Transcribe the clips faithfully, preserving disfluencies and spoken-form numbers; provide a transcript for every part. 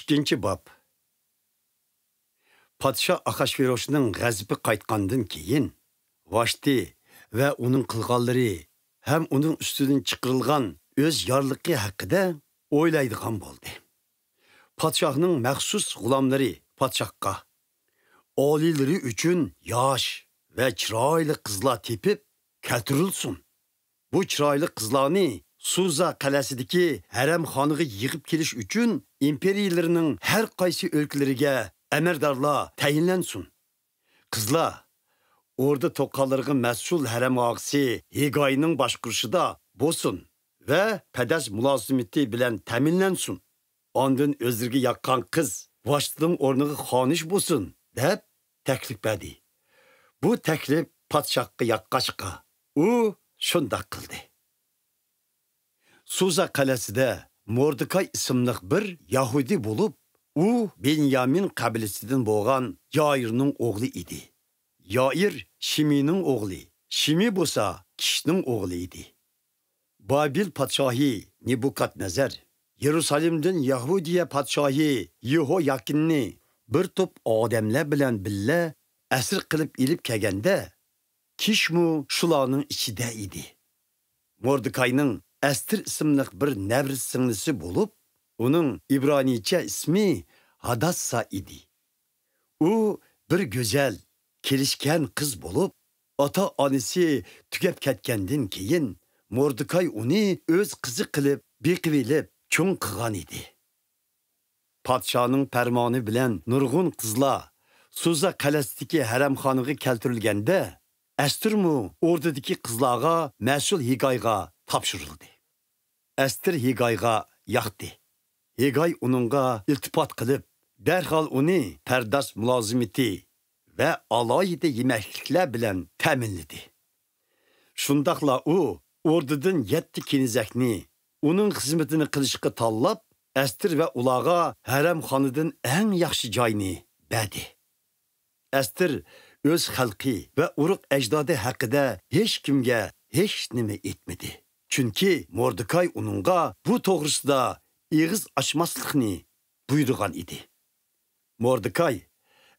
ئىككىنچى باب. پادىشاھ ئاخاشۋىروشنىڭ غەزىپى قايتقاندىن كېيىن، ۋاشتى ۋە ئۇنىڭ قىلغانلىرى ھەم ئۇنىڭ ئۈستىدىن چىقىرىلغان ئۆز يارلىقى ھەققىدە ئويلايدىغان بولدى. پادىشاھنىڭ مەخسۇس غۇلاملىرى پادىشاھقا، ئالىيلىرى ئۈچۈن ياش ۋە چىرايلىق قىزلار تېپىپ كەلتۈرۈلسۇن. بۇ چىرايلىق قىزلارنى سۇزا قەلئەسىدىكى ھەرەمخانىغا يىغىپ كېلىش ئۈچۈن ئىمپېرىيىلىرىنىڭ ھەر قايسى ئۆلكىلىرىگە ئەمەلدارلار تەيىنلەنسۇن. قىزلار ئوردا توققانلىرىغا مەسئۇل ھەرەم ئاغىسى ھېگاينىڭ باشقۇرۇشىدا بولسۇن ۋە پەدەس مۇلازىمىتى بىلەن تەمىنلەنسۇن. ئاندىن ئۆزلىرىگە ياققان قىز ۋاشتىنىڭ ئورنىغا خانىش بولسۇن، دەپ تەكلىپ بەردى. بۇ تەكلىپ پادىشاھقا ياققاچقا، ئۇ شۇنداق قىلدى. سۇزا قەلئەسىدە موردېكاي ئىسىملىق بىر يەھۇدىي بولۇپ، ئۇ بېنيامىن قەبىلىسىدىن بولغان يائىرنىڭ ئوغلى ئىدى. يائىر شىمىنىڭ ئوغلى، شىمى بولسا كىشنىڭ ئوغلى ئىدى. بابىل پادىشاھى نېبۇكادنەزەر يېرۇسالېمدىن يەھۇدىيە پادىشاھى يېھوياكىننى بىر توپ ئادەملەر بىلەن بىللە ئەسىر قىلىپ ئېلىپ كەلگەندە، كىشمۇ شۇلارنىڭ ئىچىدە ئىدى. موردېكاينىڭ ئەستىر ئىسىملىق بىر نەۋرە سىڭلىسى بولۇپ، ئۇنىڭ ئىبرانىيچە ئىسمى ھاداسسا ئىدى. ئۇ بىر گۈزەل، كېلىشكەن قىز بولۇپ، ئاتا-ئانىسى تۈگەپ كەتكەندىن كېيىن، موردېكاي ئۇنى ئۆز قىزى قىلىپ بېقىۋېلىپ چوڭ قىلغان ئىدى. پادىشاھنىڭ پەرمانى بىلەن نۇرغۇن قىزلار سۇزا قەلئەسىدىكى ھەرەمخانىغا كەلتۈرۈلگەندە، ئەستىرمۇ ئوردىدىكى قىزلارغا مەسئۇل ھېگايغا تاپشۇرۇلدى. ئەستىر ھېگايغا ياقتى. ھېگاي ئۇنىڭغا ئىلتىپات قىلىپ، دەرھال ئۇنى پەرداز مۇلازىمىتى ۋە ئالاھىدە يېمەكلىكلەر بىلەن تەمىنلىدى. شۇنداقلا ئۇ ئوردىدىن يەتتە كېنىزەكنى ئۇنىڭ خىزمىتىنى قىلىشقا تاللاپ، ئەستىر ۋە ئۇلارغا ھەرەمخانىدىن ئەڭ ياخشى جاينى بەردى. ئەستىر ئۆز خەلقى ۋە ئۇرۇق ئەجدادى ھەققىدە ھېچكىمگە ھېچنېمە ئېيتمىدى. چۈنكى موردېكاي ئۇنىڭغا بۇ توغرىسىدا ئېغىز ئاچماسلىقنى بۇيرۇغان ئىدى. موردېكاي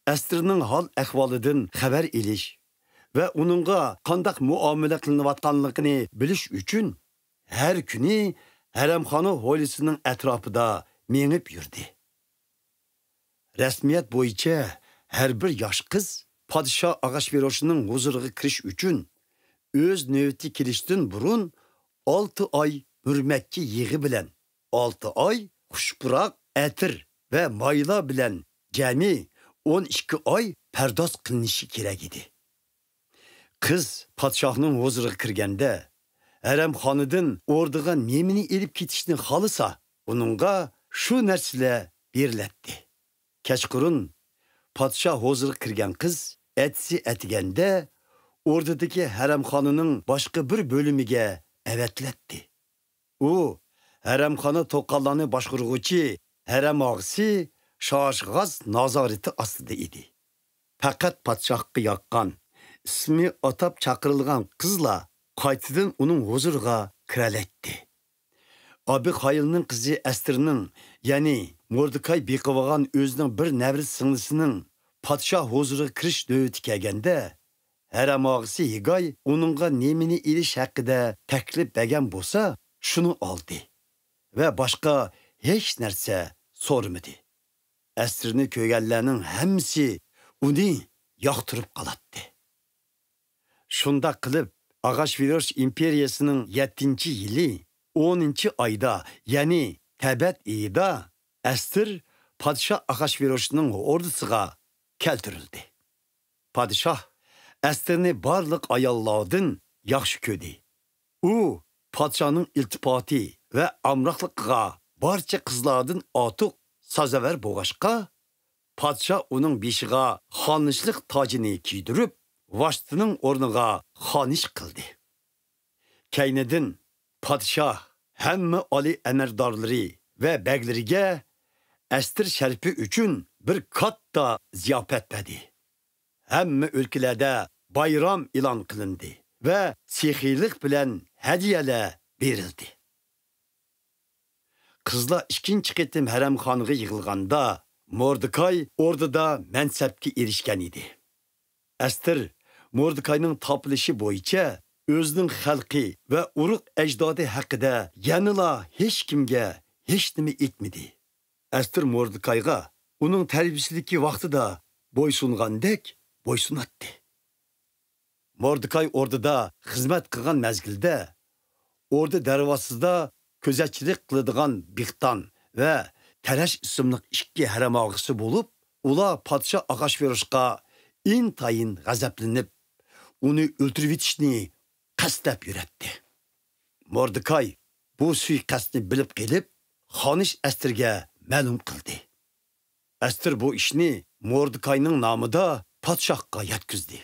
ئەستىرنىڭ ھال-ئەھۋالىدىن خەۋەر ئېلىش ۋە ئۇنىڭغا قانداق مۇئامىلە قىلىنىۋاتقانلىقىنى بىلىش ئۈچۈن ھەر كۈنى ھەرەمخانا ھويلىسىنىڭ ئەتراپىدا مېڭىپ يۈردى. رەسمىيەت بويىچە ھەر بىر ياش قىز پادىشاھ ئاخاشۋىروشنىڭ ھۇزۇرىغا كىرىش ئۈچۈن ئۆز نۆۋىتى كېلىشتىن بۇرۇن ئالتە ئاي مۈرمەككە يېغى بىلەن، ئالتە ئاي خۇش پۇراق ئەتىر ۋە مايلار بىلەن جەمئىي ئون ئىككى ئاي پەرداز قىلىنىشى كېرەك ئىدى. قىز پادىشاھنىڭ ھۇزۇرىغا كىرگەندە، ھەرەمخانىدىن ئوردىغا نېمىنى ئېلىپ كېتىشنى خالىسا، ئۇنىڭغا شۇ نەرسىلەر بېرىلەتتى. كەچقۇرۇن پادىشاھ ھۇزۇرىغا كىرگەن قىز ئەتىسى ئەتىگەندە ئوردىدىكى ھەرەمخانىنىڭ باشقا بىر بۆلۈمىگە ئەۋەتىلەتتى. ئۇ ھەرەمخانا توققانلارنى باشقۇرغۇچى ھەرەم ئاغىسى شاشغاز نازارىتى ئاستىدا ئىدى. پەقەت پادىشاھقا ياققان، ئىسمى ئاتاپ چاقىرىلغان قىزلا قايتىدىن ئۇنىڭ ھۇزۇرىغا كىرەلەيتتى. ئابىخايىلنىڭ قىزى ئەستىرنىڭ، يەنى موردېكاي بېقىۋالغان ئۆزىنىڭ بىر نەۋرە سىڭلىسىنىڭ پادىشاھ ھۇزۇرىغا كىرىش نۆۋىتى كەلگەندە، ھەرەم ئاغىسى ھىگاي ئۇنىڭغا نېمىنى ئېلىش ھەققىدە تەكلىپ بەرگەن بولسا، شۇنى ئالدى ۋە باشقا ھېچ نەرسە سورىمىدى. ئەستىرنى كۆرگەنلەرنىڭ ھەممىسى ئۇنى ياقتۇرۇپ قالاتتى. شۇنداق قىلىپ، ئاغاشۋىروش ئىمپېرىيەسىنىڭ يەتتىنچى يىلى، ئونىنچى ئايدا، يەنى تەبەت ئېيىدا ئەستىر پادىشاھ ئاغاشۋىروشنىڭ ئوردىسىغا كەلتۈرۈلدى. پادىشاھ ئەستىرنى بارلىق ئاياللاردىن ياخشى كۆردى. ئۇ پادىشاھنىڭ ئىلتىپاتى ۋە ئامراقلىقىغا بارچە قىزلاردىن ئارتۇق سازاۋەر بولغاچقا، پادىشاھ ئۇنىڭ بېشىغا خانىشلىق تاجىنى كىيدۈرۈپ، ۋاشتىنىڭ ئورنىغا خانىش قىلدى. كەينىدىن پادىشاھ ھەممە ئالىي ئەمەلدارلىرى ۋە بەگلىرىگە ئەستىر شەرىپى ئۈچۈن بىر كاتتا زىياپەت بەردى. ھەممە ئۆلكىلەردە بايرام ئېلان قىلىندى ۋە سېخىيلىق بىلەن ھەدىيەلەر بېرىلدى. قىزلار ئىككىنچى قېتىم ھەرەمخانىغا يىغىلغاندا، موردېكاي ئوردىدا مەنسەپكە ئېرىشكەن ئىدى. ئەستېر موردېكاينىڭ تاپىلىشى بويىچە ئۆزىنىڭ خەلقى ۋە ئۇرۇق ئەجدادى ھەققىدە يەنىلا ھېچكىمگە ھېچنېمە ئېيتمىدى. ئەستېر موردېكايغا ئۇنىڭ تەربىيىسىدىكى ۋاقتىدا بويسۇنغاندەك بويسۇناتتى. موردېكاي ئوردىدا خىزمەت قىلغان مەزگىلدە، ئوردا دەرۋازىسىدا كۆزەتچىلىك قىلىدىغان بىغتان ۋە تەرەش ئىسىملىق ئىككى ھەرەم ئاغىسى بولۇپ، ئۇلار پادىشاھ ئاخاشۋېروشقا ئىنتايىن غەزەپلىنىپ، ئۇنى ئۆلتۈرۈۋېتىشنى قەستلەپ يۈرەتتى. موردېكاي بۇ سۇيىقەستنى بىلىپ قېلىپ، خانىش ئەستىرگە مەلۇم قىلدى. ئەستىر بۇ ئىشنى موردېكاينىڭ نامىدا پادىشاھقا يەتكۈزدى.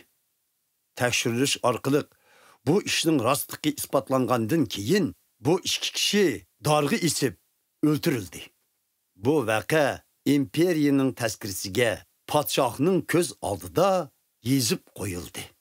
تەكشۈرۈلۈش ئارقىلىق بۇ ئىشنىڭ راستلىقى ئىسپاتلانغاندىن كېيىن، بۇ ئىككى كىشى دارغا ئېسىپ ئۆلتۈرۈلدى. بۇ ۋەقە ئىمپېرىيىنىڭ تەزكىرىسىگە پادىشاھنىڭ كۆز ئالدىدا يېزىپ قويۇلدى.